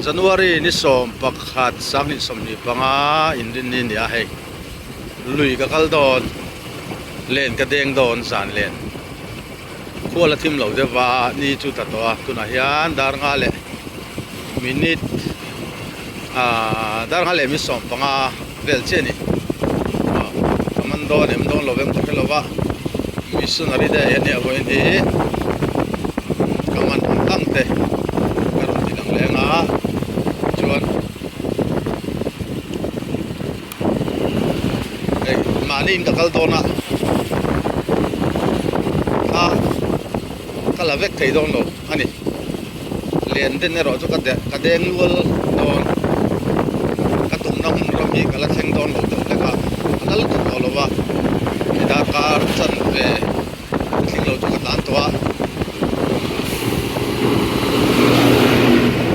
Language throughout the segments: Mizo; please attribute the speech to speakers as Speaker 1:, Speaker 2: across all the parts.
Speaker 1: January ni 11 2025 inrinni ni a hei lui ka kal dawn len ka deng dawn zan len Khual a thim lo deuh va ni chu ta tawh a tunah hian dar nga leh minute ahh dar nga leh minute 15 vel chiah a ni aw ka man dawn em dawn lo em ka hre lo va missionary day a nih avangin hi ka man ang ang te ka rawn ti lang leng a chuan hei mahni in ka kal dawn a a ka la vek thei dawn lo a ni len den erawh chu ka ka deng nual dawn ka tumna hun ram hi ka la thleng dawn lo deuh hlek a a lal tawh tawh lo va hei darkar chanve thleng lo chu ka tlan tawh a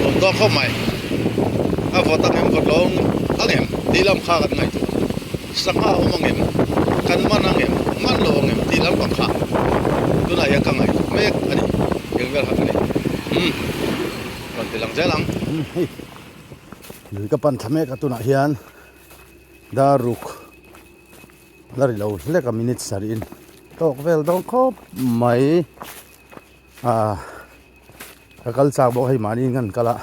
Speaker 1: nuam dawn khawp mai a vawt ang em vawt lo ang em tih lam kha kan ngaihtuah sangha a awm ang em kan man ang em man lo ang em tih lam pang kha tunah hian ka ngaihtuah mek a ni eng vel kha ka ni umm rawn ti lang zel ang hei lui ka pan thla mek a tunah hian dar ruk. La ri lo hlek a minute sarih in tawk vel dawn khawp mai ah ka kal chak bawk hei mahni in kan kal a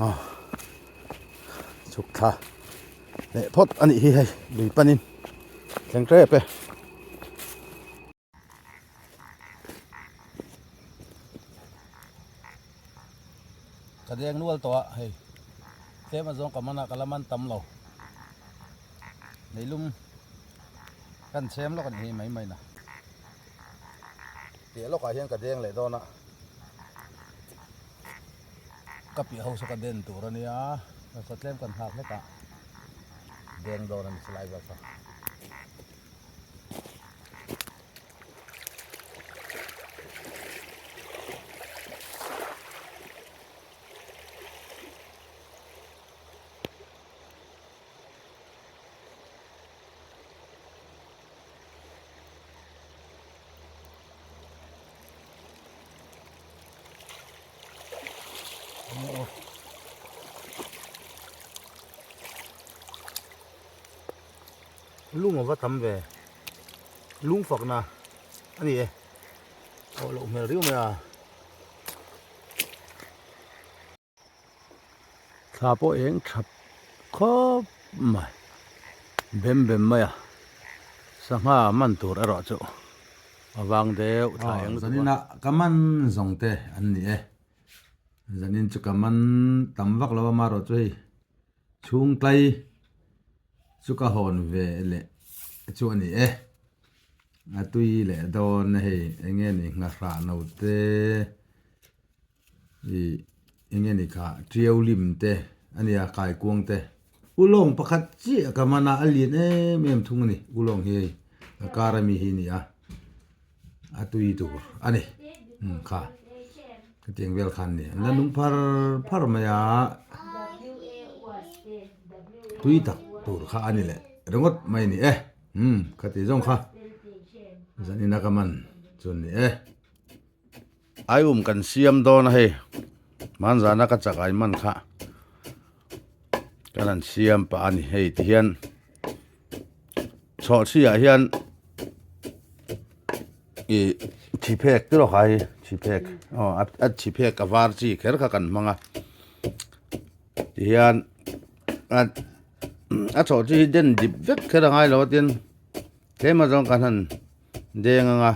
Speaker 1: ah chhuk thla leh phawt a nih hi hei lui pan in thleng tep e. Ka deng nual tawh a hei tlem azawng ka man a ka la man tam lo neilum kan chhem lawk a ni hei mai mai na piah lawkah hian ka deng leh dawn a ka piah ho saw ka den tur a nia nasa tlem kan nghak hlek a deng dawn a ni silai vel kha. Lung a va tam ve lung fakna a ni e aw loh hmel riau mai a thla pawh eng thap khawp mai bem bem mai a sangha man tur erawh chu a vang deuh thla eng lutuk a. Zanina ka man zawng te an ni e zanin chu ka man tam vak lo a marawh chu hei chhung tlai Chu ka hawn ve leh chu a ni e. A tui leh dawn a hei eng nge ni nghahrah no te ih eng nge ni kha tiau lim te a nia kaikuang te. Ulawng pakhat chiah ka man a a lian em em thung a ni ulawng hi hei a kar ami hi a ni a a tui tur a ni kha hetiang vel khan a ni an la nung phar phar mai a. Tui tak tur kha a ni leh ringawt mai a ni e umm kha tih zawng kha zanin a ka man chu a ni e aium kan siam dawn a hei hmanzana ka chakai man kha kan han siam pah a ni hei ti hian chhawhchhi ah hian ih thi phek te rawh kha hi thi phek aw a thi phek a var chi kher kha kan hmang a. Tihian a a chawh chi hi den dip vek kher a ngai lo a tin tlem a zawng kan han deng ang a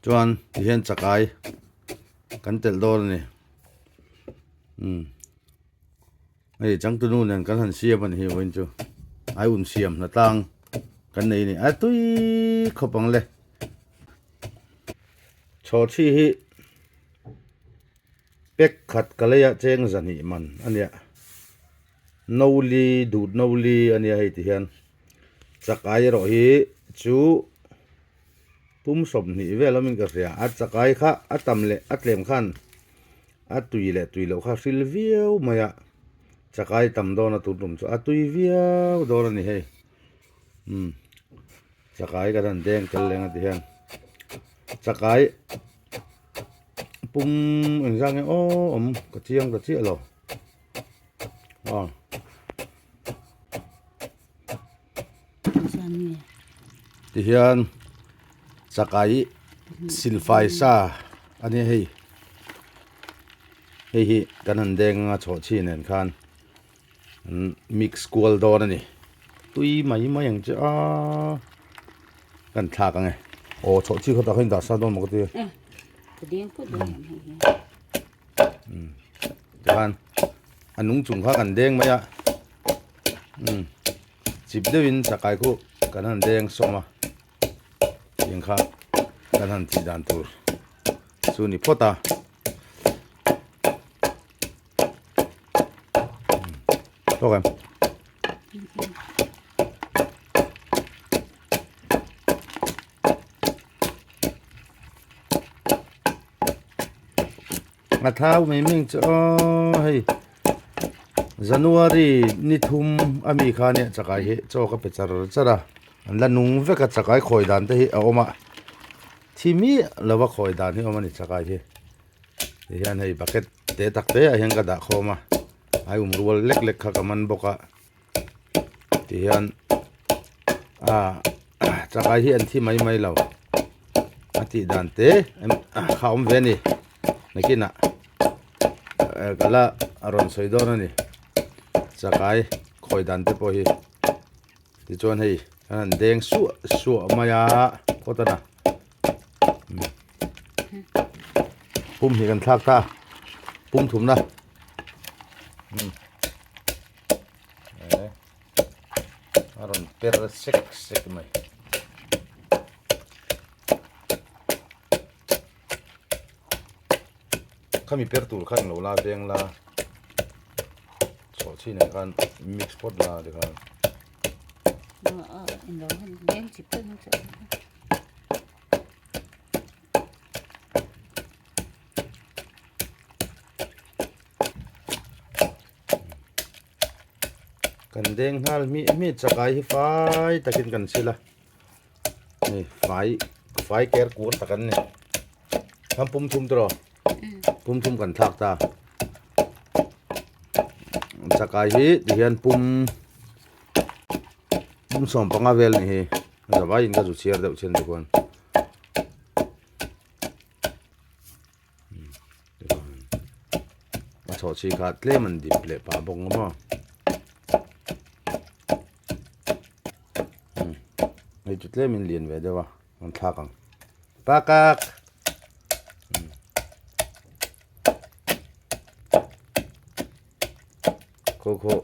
Speaker 1: chuan tihian chakai kan telh dawn a ni umm hei changtunu nen kan han siam a ni hi vawiin chu ai un siam hna tlang kan nei a ni a tui khawp ang le chhawhchhi hi. Pek khat ka leiah cheng zahnih man a nia no li dut no li a nia hei ti hian chak ai erawh hi chu pum 20 vel awmin ka hria a chakai kha a tam leh a tlem khan a tui leh tui loh kha hril viau mai a chakai tam dawn a tun tum chu a tui viau dawn a ni hei umm chakai kan han deng tel leng a ti hian chakai pum engzah nge aw awm ka chiang ta chiah lo aw. Tihian chakai silfai sa a nia hei hei hi kan han deng anga chhawhchhi nen khan an mix kual dawn a ni tui mai mai ang che a kan thlak ang e aw chhawhchhi khaw tak hian dah sa dawn maw ka ti tichuan a nung chung kha kan deng mai a umm chip deuhin chakai khu kan han deng sawm a tiang kha kan han tih dan tur chu ni phawt a tawk em. A thau mai mai chu aw hei January ni thum a mi kha nia chakai hi chaw ka pe char char a an la nung vek a chakai khawi dan te hi a awm a thi miah lo a khawi dan hi a awm a ni chakai hi ti hian hei bucket te tak te ah hian ka dah khawm a ai um rual lek lek kha ka man bawk a ti hian ah chakai hi an thi mai mai lo a tih dan te kha awm ve a ni nakinah ka la rawn sawi dawn a ni chakai khawi dan te pawh hi tichuan hei an han deng suah suah mai a kawt a pum hi kan thlak ta pum thumna. A rawn per sek sek mai. Khami per tur kha englo la veng la chawh chhin ang khan mix phawt la tikhan. Kan deng nghal hmi hmi chakai hi fai takin kan sil a hei fai fai ker kur tak an ni kham pum thum tawh pum thum kan thlak ta chakai hi tihian pum pum 15 vel ni hi zavaiin ka zu chhiar deuh chhin tikhuan. A chawh chi kha tlem an dip leh pah bawk ang maw hei chu tlem in lian ve deuh a an thlak ang pakak kho kho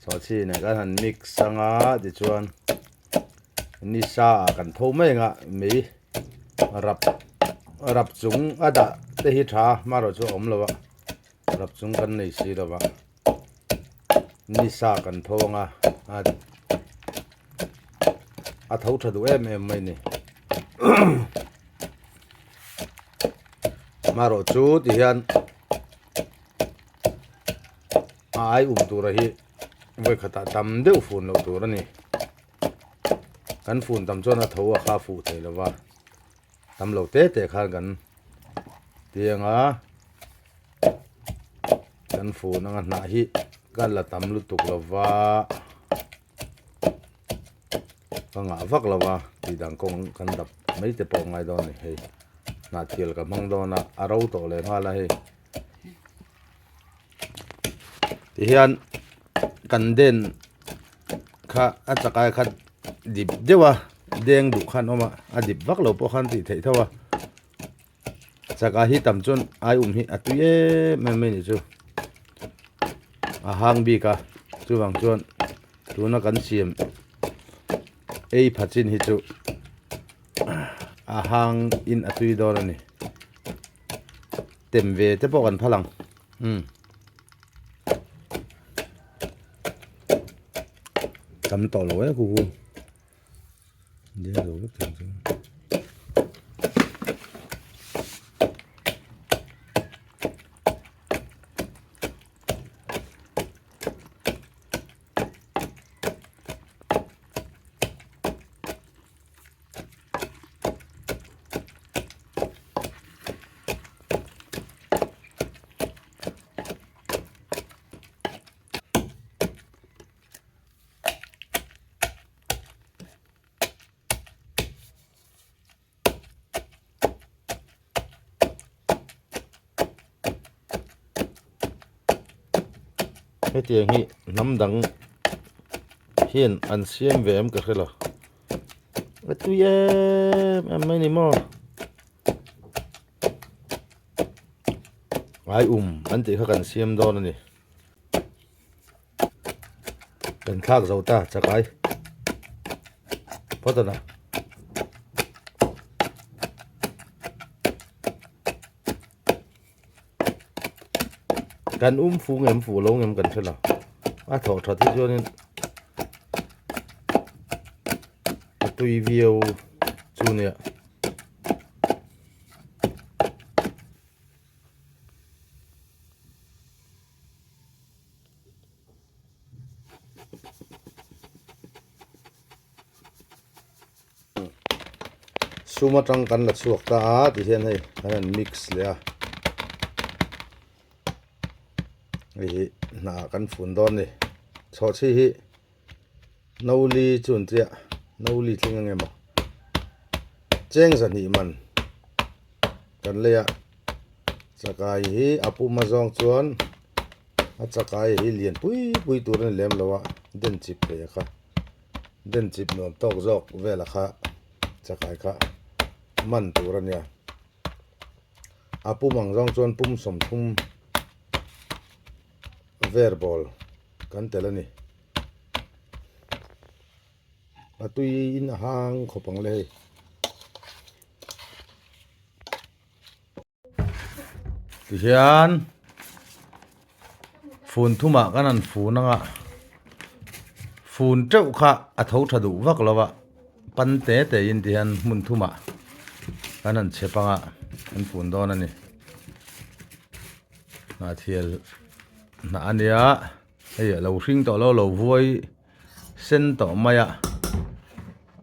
Speaker 1: chawh chi nen khan han mix anga tichuan ni sa ah kan tho mai anga mei rap rap chung a dah te hi tha hmarawh chu a awm lo a rap chung kan nei si lo va ni sa kan tho anga a a tho tha duh em em mai a ni hmarawh chu ti hian a ai um tura hi vawi khatah tam deuh fun loh tur a ni. Kan fun tam chuan a tho a kha fuh thei lo va, tam lo te te khan kan tiang a, kan fun anga hnah hi ka la tam lutuk lo va, ka ngah vak lo va tih dan kawng kan dap mai te pawh a ngai dawn a ni hei hnah thial ka hmang dawn a, a ro tawh leh nghal a hei. Tihian kan den kha a chakai kha dip deuh a deng duh khan awm a a dip vak lo pawh khan tih theih tho a chakai hi tam chuan ai um hi a tui em em mai ni chu a hang bik a chuvang chuan tuna kan siam ei pha chin hi chu a hang in a tui dawn a ni. Tem ve te pawh kan phal ang umm tam tawh lo e ku ku. Deng zo vek thei ang chu. Hetiang hi hnam dang hian an siam ve em ka hre lo a tui em em mai ni maw ai um an tih kha kan siam dawn a ni. Kan thlak zo ta chakai phawt a na. Kan um fu ngem fu lo ngem kan hre lo a thawh that hi chuanin a tui viau chu nia. Sum atang kan la chhuak ta a ti hian hei kan han mix leh a hei hi hnah kan fun dawn a ni chhawhchhi hi no li chu an tia no li tling ang emaw cheng zahnih man kan lei a chakai hi a pum a zawng chuan a chakai hi lian pui pui tur a ni lem lo a den chip thei a kha den chip nuam tawk zawk vel a kha chakai kha man tur a nia a pum ang zawng chuan pum 30 ver ball kan tel a ni a tui in a hang khawp ang le hei. Tihian fun thumah kan han fun anga fun teuh kha a tho tha duh vak lo a pan te te in tihian hmun thumah kan han chep anga an fun dawn a ni hnahthel hnah a nia hei a lo hring tawh lo lo vuai sen tawh mai a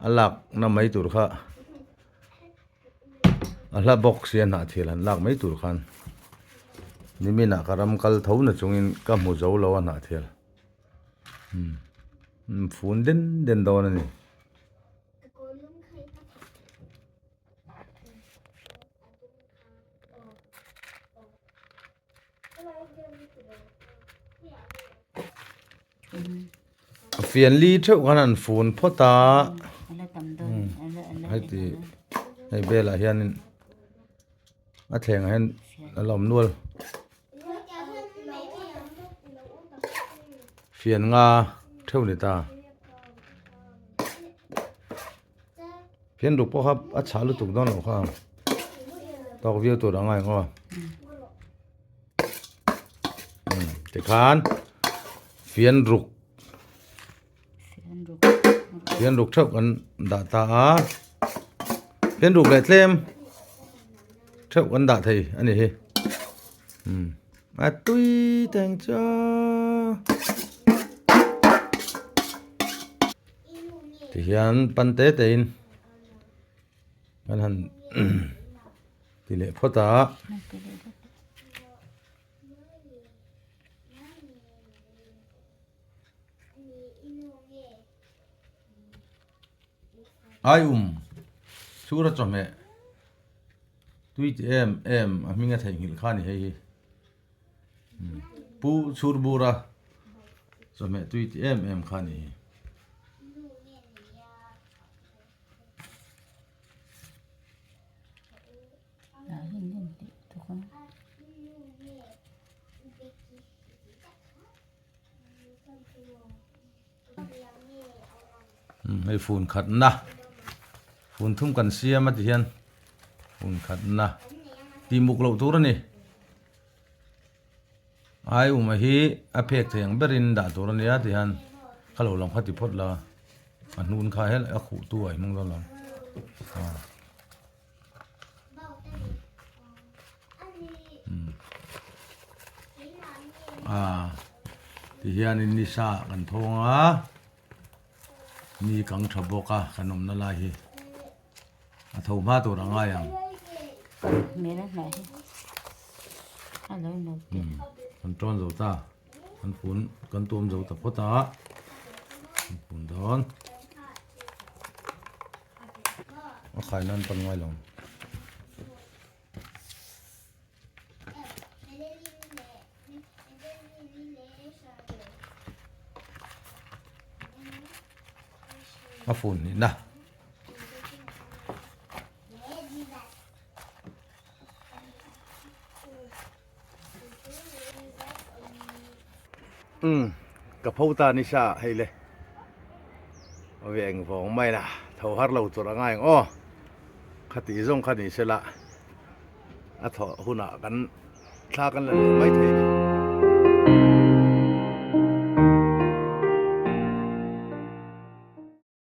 Speaker 1: a lakna mai tur kha. A hla bawk sia hnah thil han lak mai tur khan nimin ah ka ram kal tho na chungin ka hmu zo lo a hnah thil umm fun den den dawn a ni. Fian li theuh khan an fun phawt a heti hei velah hianin a thlengah hian a la awm nual fian nga theuh ni ta fian ruk pawh kha a chhah lutuk dawn loh kha tawk viau tur a ngai ang aw tikhan fian ruk fian ruk theuh kan dah ta a fian ruk leh tlem theuh kan dah thei a ni hi a tui teng chu. Tihian pan te te in kan han ti leh phawt a. Ai um chhura chawhmeh tui ti em em a hming a theihnghilh kha a ni hei hi. Pu chhur bura chawhmeh tui ti em em kha a ni hi. Hei fun khatna fun thum kan siam a ti hian fun khatna tih muk loh tur a ni. Ai uma hi a phek thei ang berin dah tur a nia ti hian ka lo lang kha ti phawt la. A hnun kha helai a khuh tu ah i hmang dawn lo a. A ti hianin ni sa kan thawng a ni kang tha bawk a kan awmna lai hi a tho hma tur a ngai ang. Kan tawn zo ta kan fun kan tuam zo ta phawt a kan fun dawn. A khai nan pan ngai lo. A phone nih na. Umm ka pho ta ni sa hei le ve eng vawng mai la tho har lo tur a ngai ang aw khati zawng kha ni se la a thawh hunah kan thla kan la leh mai thei a ni.